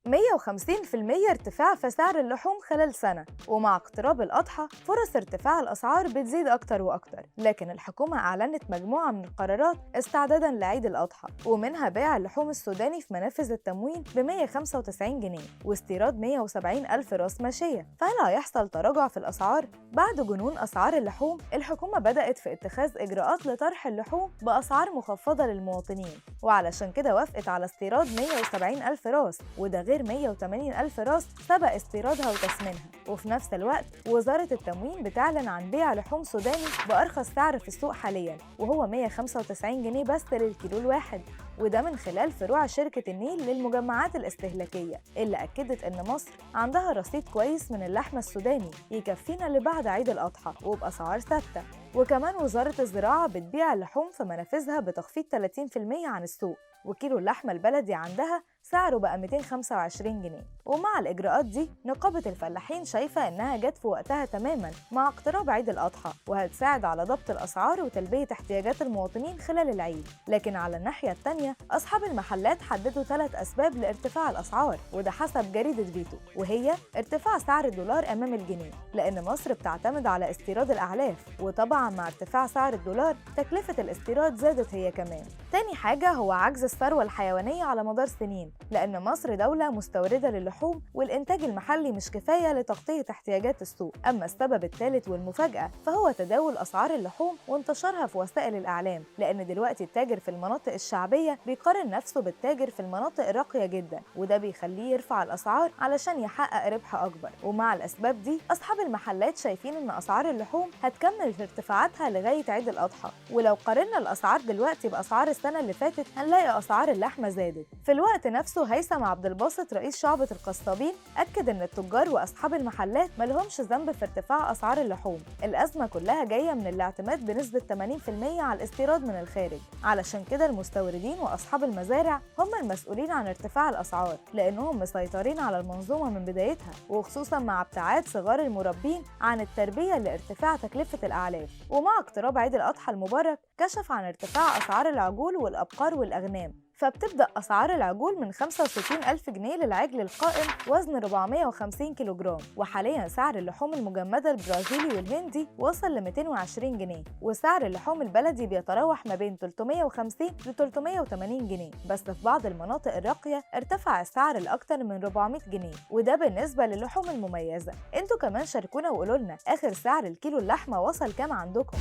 150% ارتفاع في سعر اللحوم خلال سنة، ومع اقتراب الأضحى فرص ارتفاع الأسعار بتزيد أكتر وأكتر. لكن الحكومة أعلنت مجموعة من القرارات استعدادا لعيد الأضحى، ومنها بيع اللحوم السوداني في منافذ التموين ب 195 جنيه واستيراد 170 ألف راس ماشية. فهل هيحصل تراجع في الأسعار؟ بعد جنون أسعار اللحوم، الحكومة بدأت في اتخاذ إجراءات لطرح اللحوم بأسعار مخفضة للمواطنين، وعلشان كده وافقت على استيراد 170 ألف راس، وده غير 180 ألف راس سبق استيرادها وتسمينها. وفي نفس الوقت وزارة التموين بتعلن عن بيع لحوم سوداني بأرخص سعر في السوق حاليا، وهو 195 جنيه بس للكيلو الواحد، وده من خلال فروع شركة النيل للمجمعات الاستهلاكية، اللي أكدت إن مصر عندها رصيد كويس من اللحمة السوداني يكفينا لبعد عيد الأضحى وبأسعار ثابتة. وكمان وزارة الزراعة بتبيع اللحوم في منافذها بتخفيض 30% عن السوق، وكيلو اللحمة البلدي عندها سعره بقى 225 جنيه. ومع الإجراءات دي نقابة الفلاحين شايفة إنها جت في وقتها تماما مع اقتراب عيد الأضحى، وهتساعد على ضبط الأسعار وتلبية احتياجات المواطنين خلال العيد. لكن على الناحية التانية أصحاب المحلات حددوا 3 أسباب لارتفاع الأسعار، وده حسب جريدة فيتو، وهي ارتفاع سعر الدولار أمام الجنيه، لأن مصر بتعتمد على استيراد الأعلاف، وطبعا مع ارتفاع سعر الدولار تكلفة الاستيراد زادت هي كمان. تاني حاجة هو عجز الثروة الحيوانية على مدار سنين، لأن مصر دولة مستوردة للحوم والإنتاج المحلي مش كفاية لتغطية احتياجات السوق. أما السبب الثالث والمفاجأة فهو تداول أسعار اللحوم وانتشارها في وسائل الإعلام، لأن دلوقتي التاجر في المناطق الشعبية بيقارن نفسه بالتاجر في المناطق الراقية جدا، وده بيخليه يرفع الأسعار علشان يحقق ربح أكبر. ومع الأسباب دي أصحاب المحلات شايفين إن أسعار اللحوم هتكمل في ارتفاعاتها لغاية عيد الأضحى، ولو قارنا الأسعار دلوقتي بأسعار السنة اللي فاتت هنلاقي أسعار اللحمة زادت. في الوقت نفسه هيثم عبد الباسط رئيس شعبة القصابين أكد إن التجار وأصحاب المحلات مالهمش ذنب في ارتفاع أسعار اللحوم، الأزمة كلها جاية من الاعتماد بنسبة 80% على الاستيراد من الخارج، علشان كده المستوردين وأصحاب المزارع هم المسؤولين عن ارتفاع الأسعار، لأنهم مسيطرين على المنظومة من بدايتها، وخصوصا مع ابتعاد صغار المربين عن التربية لارتفاع تكلفة الأعلاف. ومع اقتراب عيد الأضحى المبارك كشف عن ارتفاع أسعار العجول والأبقار والأغنام، فبتبدأ أسعار العجول من 65 ألف جنيه للعجل القائم وزن 450 كيلوغرام، وحاليا سعر اللحوم المجمدة البرازيلي والهندي وصل ل 220 جنيه، وسعر اللحوم البلدي بيتراوح ما بين 350 ل 380 جنيه، بس في بعض المناطق الراقية ارتفع السعر لأكتر من 400 جنيه، وده بالنسبة للحوم المميزة. انتوا كمان شاركونا وقولوا لنا آخر سعر الكيلو اللحمة وصل كام عندكم؟